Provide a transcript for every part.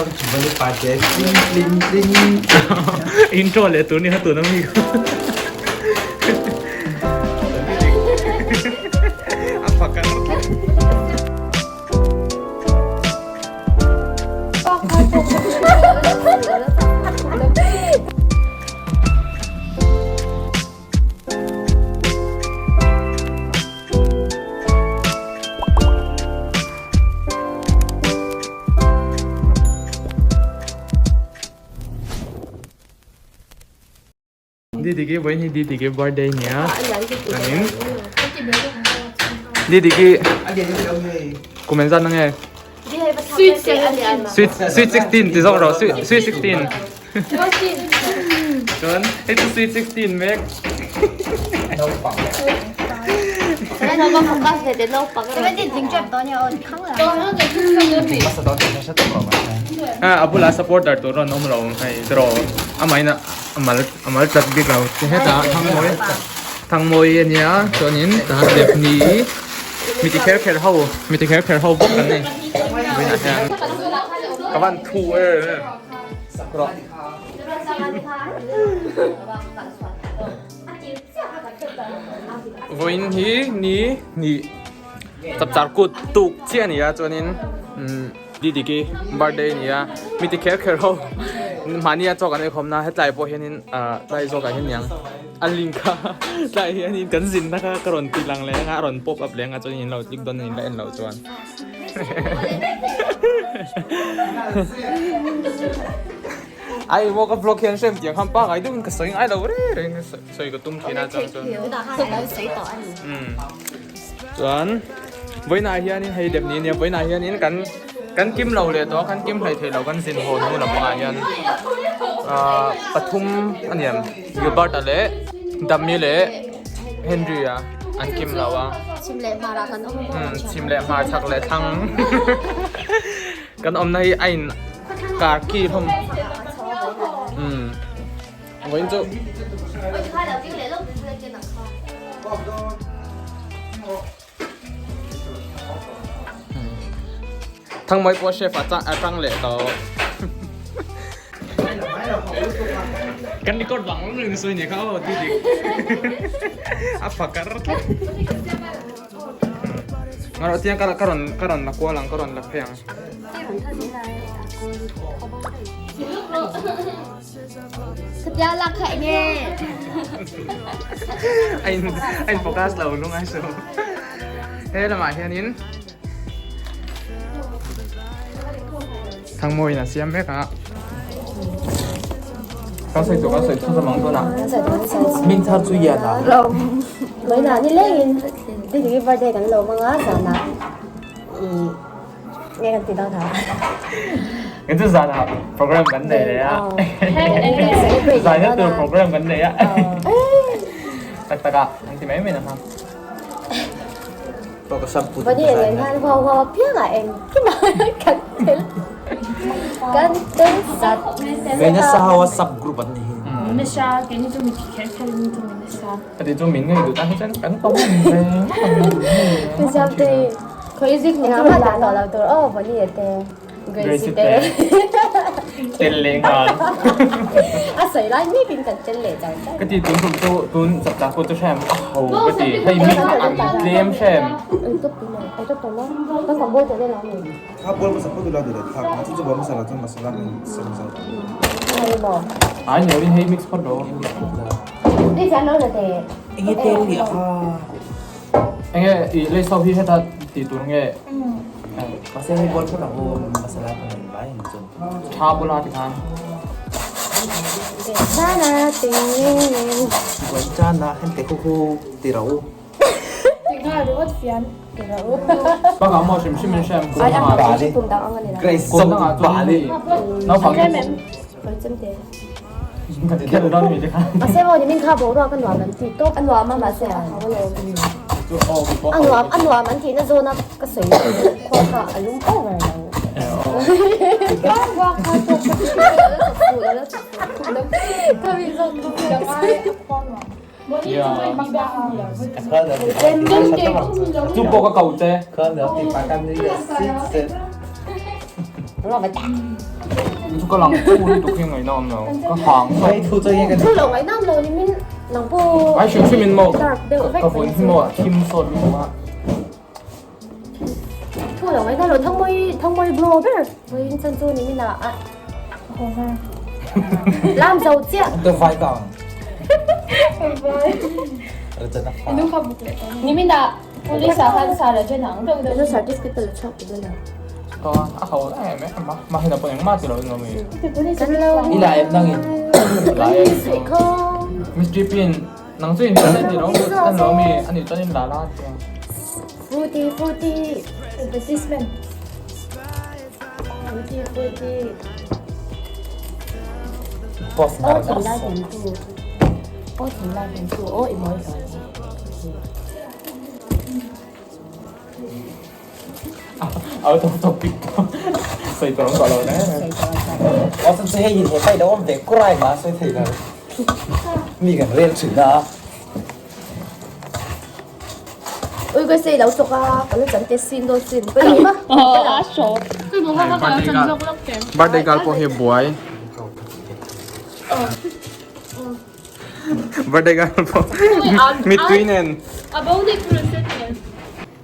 Welcome to Bunny Party. Tling tling tling. Intro leh tur ni kha tun ami kha. A pakar. Didiki vawiin hi Didiki birthday a nia chuanin Didiki kum engzat na nge sweet sweet 16 ti zawk rawh sweet sweet 16 chuan hei chu sweet 16 mek a bulah supporter tur rawn awm lo hei tiraw amahin a mal a mal tlat bik lo hetah thangmawi thangmawi a nia chuanin tahan Daphne mi ti kher kher ho mi ti kher kher ho bawk an ni vawiinah hian ka van thu em em rawh. Vawiin hi ni hnih chapchar kut tuk chiah a ni a chuanin umm Didiki birthday a ni a mi ti kher kher ho mahni a chaw kan eikhawm na hetlai pawh hianin ah tlai zawkah hian niang a link kha tlai hianin kan zinna kha ka rawn tih lang leh anga a rawn pop up leh anga chuanin in lo click dawn a ni la en loh chuan. Ai maw ka vlog hian hrem tiang khan pangai deuhin ka sawi ngai lo reng reng sawi ka tum thin a chuang chuan chuan vawiinah hianin hei dep ni ania vawiinah hianin kan kan kim lo leh tawh a kan kim hlei thei lo kan zin haw hnu lampangah hian ah pathum a niam Gilbert-a leh Dami leh Henry-a an kim lo a chhim leh hmar ah kan awm a umm chhim leh hmar chhak leh thlang kan awmna hi a in kar ki hlawm umm vawiin chu Thangmawi pawh chef a tang leh tawh. Kan record vang reng reng sawi nia kha aw ti dik. A phakar tlat. Ngarawh tiang ka rawn ka rawn la kual ang ka rawn la phei ang. Khatia lak kha enge? A in a in focus lo lungai su. He lamah hianin Thangmawiin a siam mek a. Ka sawi tawh ka sawi chhunzawm ang tunah. Min thar chu yan a. Vawiinah nilengin Didiki birthday kan lo hmang a zanah i Nge kan ti dawn ha. Kan chu zanah program kan nei leh a. Zan hian tur program kan nei a. Tak tak a, an ti mai mai na ha. Vani nen khan huau huau apiang ah eng kim ah kan tel kan tel sat. Venus ho a sub group an ni hi. Nasa keini chu mi thi kher kher in chu mi nasa. Ka ti chu min ngei duh tan hi chuan kan ko hman ve ngawt ang. Mizote khawi zik ni chu la tawh lo tur aw Bonnie te Gracie te. Tel leh nghal. A sawi lai mek in kan tel leh char char. Ka ti tun tum chu tun chapchar pawh chu hrem a ho ka ti hei mi kha an tlem hrem. Ei tawp tawh lo ei tawp tawh lo kan kan bawl tawh dawn lo ami. Kha bawl hmasa phawt ula duh leh thlak ang chu chu bawl hmasa lo chuan masala kan sem zo. Hei maw. Ai ni lo in hei mix phawt rawh. Enge tel ni a kha. Enge i lei sau hi heta ti tur nge. Mahse hei bawl phawt ang u masala kan nei lai ang chu. Tha bula ti khan. Chana ting ning ning. Chana hen te khu khu ti ro. Bak ah maw hrim hrim in hrem kum dang ah Grace kum dang ah chuan Bali. Naupang Mahse maw nimin kha boruak a nuam an ti tawp. A nuam a mahse a hau lo. A nuam a nuam an tihna zawn a ka sawi khua kha a lum over lo. Chu pawh ka ko che. Chu ka lang thu lutuk hi ngaihna awm lo. Ka hang tawh. Hei thu chuan Thu lo ngaihna awm lo ni min nang pawh Ai hrim hrim in maw dark deuh vek ka vawn hi maw a thim sawt lutuk a. Thu lo ngaihna lo thangmawi thangmawi blow ber vawiin chan chu ni min a a over. Lam zo chiah. The vai kang. Rajan a fa. Ni min a Police ah khan sar a chen ang. Ano certificate la chhuak tu bela. Ka a ho em em a ma hena pawh engmah ti lo in awm i. Kan lo. I la em nang in. La em. Miss Jipin nang chu in chuan ti lo an lo mi ani chuan in la la ti. Fruity fruity. Advertisement. Fruity fruity. Boss Oh thin lai kan tu. Oh thin lai kan tu. Oh i moi ka. Out of topic sawi tur an tawh lo ne. Awesome chu hei in he pai lo awm ve kurai ma sawi thei lo. Mi kan rel thin a. Ui ka sei lo chawk a ka la chan te sin dawn sin ka ni ma. A show. Birthday girl pawh hi buai. Birthday girl pawh mittui nen. A bo daih tur an set nen.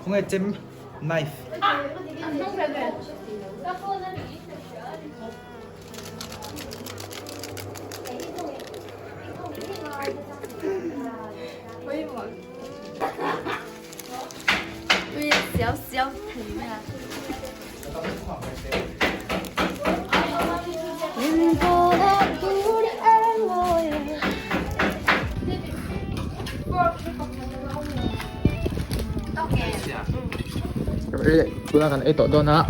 Khawnge chem knife. Tuna kan ei tawh dawn a.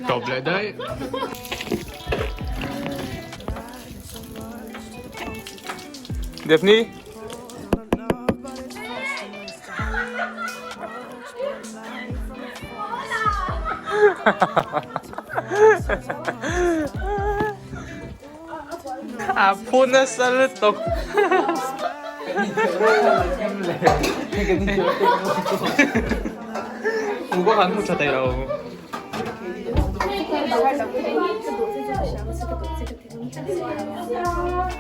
Tawp leh daih. Daphne. A phu nasa lutuk. Hmu pawh kan hmu tha thei lo.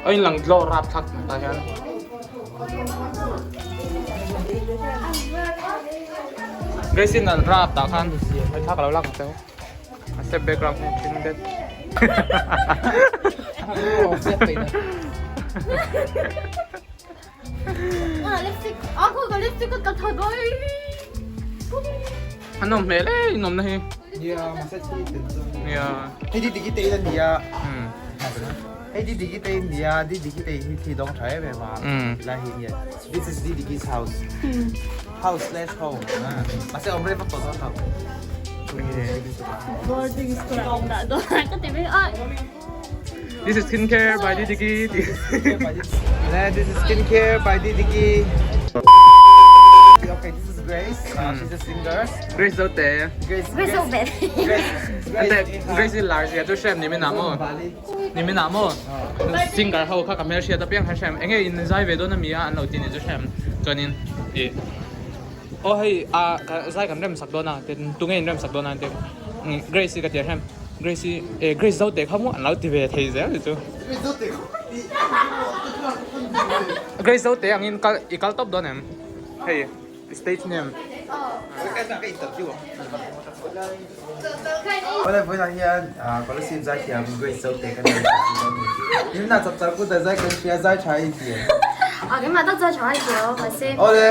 A in lang tlaw rap thlak tah hian. Grace in an rap tah khan thla ka lo lak ang che u. A step background hi thing det. An awm hmel e in awmna hi. Nia, mahse thi tel chuan. Nia. Hei di diki te in a nia. Hei di diki te in nia, di diki te hi thi dawng tha em em a. Tilai hi nia. This is di diki's house. House slash home. Mahse awm rei vak tawh dawn lo. This is skincare by Didiki. This is skincare by Didiki. Okay, this is Grace. She's a singer. Grace Zote. Grace. Grace Zote. Grace. Grace is large ya, chu shem ni min amo. Ni min amo. Singer ho kha ka hmel hriat apiang kha shem. Enge in zai ve dawn ami a an lo ti ni chu shem. Chuanin i Aw hei ah zai kan rem sak dawn a tin tunge in rem sak dawn a tin Grace i ka ti a hrem Grace i eh Grace zo te kha maw an lo ti ve thei zel chu Grace zo te angin kal i kal tawp dawn em hei stage name. Awle vawiinah hian Kolasib zaithiam Grace Zote ka nei a ni. Nimna chap char kut a zai kan hria zai tha i ti em? A keimah tak zai tha i ti lo mahse. Awle.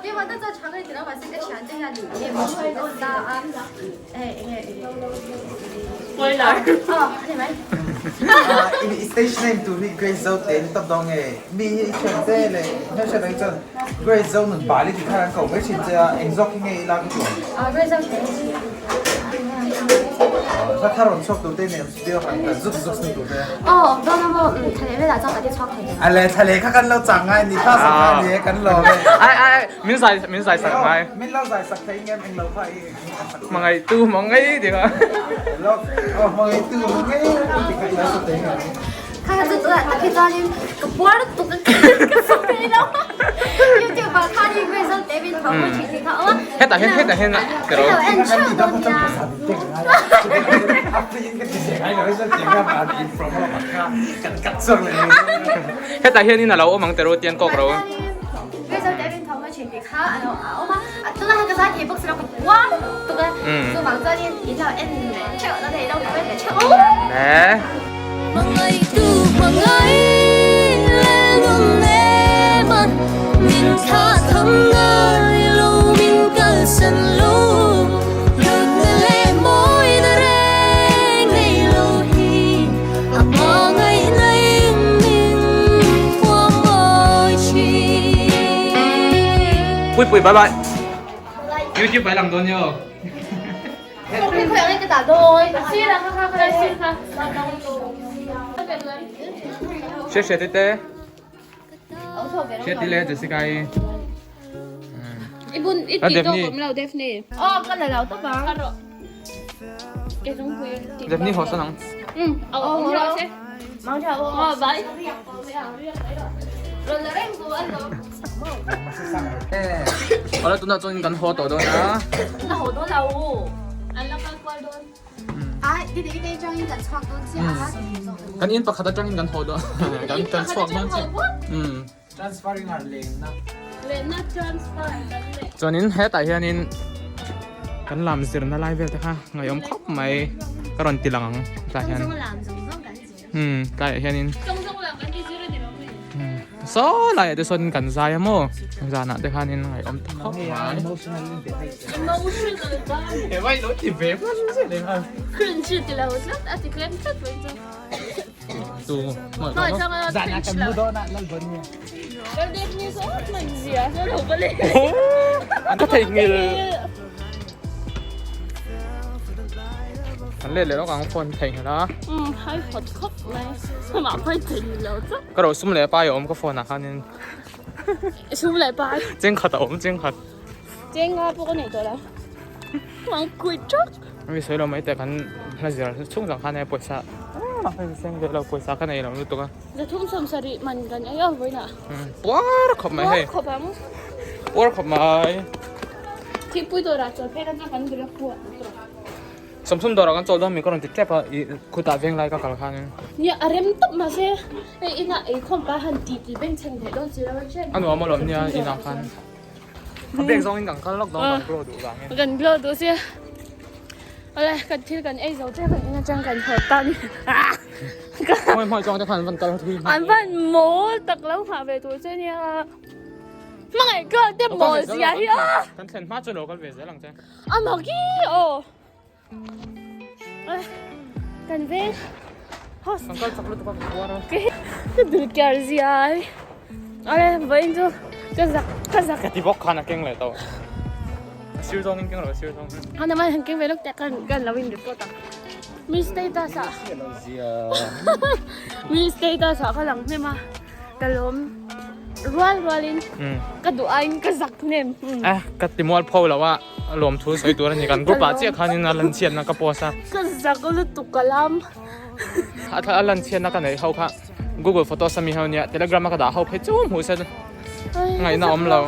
Keimah tak zai tha ka ti lo mahse ka thiante hian ih min hruai dawn ta a hei enge Spoiler. Aw ani mai. I stage name tur hi Grace Zote ni tawp dawn nge? Mi hi i thiam che leh hmelhriat ang chuan Grace Zo nun bali tih khan an koh mai thin che a, eng zawk hi nge i lak i tuam? Grace Zote. Hla thar rawn chhuak tur te nen studio han kal zuk zuk sin tur te. Aw awm dawn a maw thla leh velah chuan kan ti chhuak thei dawn. A le thla leh kha kan lo chang ngai ni thla sak ngai ni e kan lawm e. Ai ai ai min zai min zai sak ngai. Min lo zai sak thei ngem englo kha i kan sak. Hmangaihtu hmangaih ti kha. Lo aw hmangaihtu hmangaih ti kha i lo sa thei ngem. Kha kha chu tunah tak hi chuanin ka puar lutuk a ka sa thei lo YouTube ah khan in result te min thawk pawh thin tih kha awm a. Hetah hian hetah hian ka ro. En theuh dawn nia. Hetah hian in a lo awm ang tero tian kawk ro. Result te min thawk pawh thin tih kha a lo awm a. Tunah hian ka zai thei bawk si lo ka puar lutuk a. Chuvang chuanin in lo en leh theuh dawn nia i lo comment leh theuh dawn nia. Hmangaihtu hmangaih leh nun em a, min thlah tham ngai lo min kalsan lo, hlutna leh mawina reng nei lo hi a hmangaihna in min thuam mawi thin. Pui pui bye bye. YouTube ai lang dawn nio. Hriat hriat te te. Hriat ti le Jessica i. I bun i ti to kom lo Daphne. Oh ka la lo to ba. Daphne ho sanang. Um, au au ro se. Mang tha o. Oh bye. Awle tunah chuan kan haw tawh dawn a. Na haw dawn lo. An la kal kual dawn. A ti ti te atangin kan chhuak dawn chiah a. Kan in pakhat atangin kan haw dawn. Kan kan chhuak dawn chiah. Um. Transferring ar lenna. Lenna transfer kan leh. Chuanin hetah hianin kan lam zirna lai vel te kha ngaihawm khawp mai ka rawn ti lang ang tlai hian. Hmm, tlaiah hianin. Saw laiah te sawn kan zai a maw? Zanah te khanin ngaihawm ta khawp mai. Emotional dan. He vai lo ti ve hman che le khan. Cringe ti lo tlat a ti tlem tlat mai chu. Tu Hmai chang a Zanah kan mu dawn a lal bon ni. Lal dek ni so man zia so lo bale. Ka thei ngil. Kan let leh lawk ang phone thei nghal a. Um, hai hot khawp mai. Mah phai thei lo chu. Ka ro sum leh pai a awm ka phone ah khanin. Sum leh pai. Cheng khat a awm cheng khat. Cheng nga pawh ka nei tawh lo. Mang kui tawk. Mi sawi lo mai te kan hla zir chhung zang khan e pawisa. Ah, hei seng ve lo pawisa ka nei lo lutuk a. Zathum sawm sarih man kan ei a vawiinah. Puar khawp mai hei. Puar khawp ang. Puar khawp mai. Thingpui dawrah chawl phei kan chuan kan dil a puar lutuk. Sawmthum dawrah kan chawl dawn mi ka rawn ti tep a i khutah veng lai ka kal khanin. Nia a rem tawp mahse hei inah eikhawm pa han ti ti bengchheng theih dawn si lo a chen. A nuam alawm nia inah khan. A bek zawngin kan kal lawk dawn kan glow duh vangin. Kan glow duh sia. Awle kan thil kan ei zo tep a in atang kan haw ta ni. Hmai hmai chuang te khan an van kal thui. An van mawl tak lo nghah ve tur che nia. Hmangaih ka te mawl zia hi a. Kan thlen hma chu lo kal ve zel ang che. A mak i aw. Kan veng host. Kan kal chak lutuk a ka puar a. Ka dul kyar zia ai. Awle vawiin chu ka zak ka zak. Ka ti bawk khan a keng leh tawh. A sir zawngin keng lo a sir zawngin. A naman han keng ve lawk teh kan kan lo in report ang. Mi status ah. Mi status ah ka lang hnem a. Ka lawm rual rualin ka duh aiin ka zak hnem. Eh ka ti mual pho lo a lawm thu sawi tur a ni kan group ah chiah khanin a lan chhiatna ka post a. Ka zak lutuk ka lam. A thla a lan chhiatna ka neih ho kha Google Photos a mi ho nia Telegram a ka dah ho phei chu hmuh se ngaihna awm lo.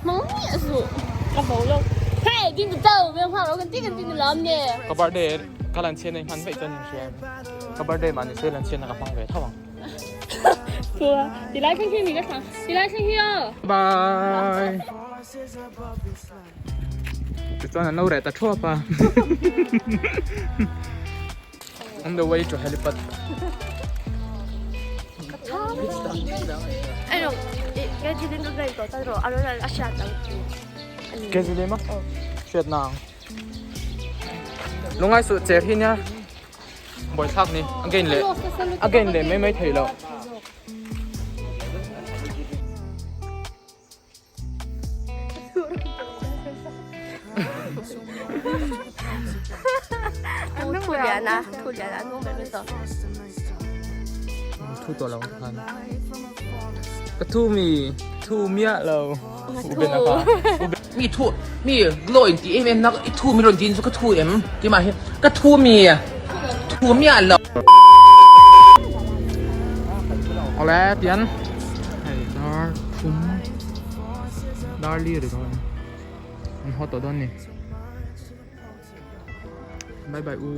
Hmang miah suh ka bo lo. Hey ding tu tau meng hma lo kan ti kan ti ni lam ne. Ka birthday ka lan chhiatna i hman vaih chuan in hria. Ka birthday mah ni se lan chhiatna ka hmang ve tho ang. Ti lai thleng hi mi ka thlang. Ti lai thleng hi aw. Bye. Tichuan an lo reh ta thuap a. On the way to helipad. Ano, kaya din ka ganito, taro, ano na, asyat ang Kaya din mo? Hriat na ang. Lungai su cher hi nia. Buai thlak ni. Again leh. Again leh mai mai thei lo. Thu lian a, thu lian a nung ber mai tawh. Thu tawh lo khan. Ka thu mi, thu miah lo. U Ben a kha. Mi thu mi glow in ti em em na i thu mi rawn din chu ka thu em ti mah hi ka thu mi thu miah lo. Awle tian hei dar thum dar li ri dawn an haw tawh dawn ni bye bye u.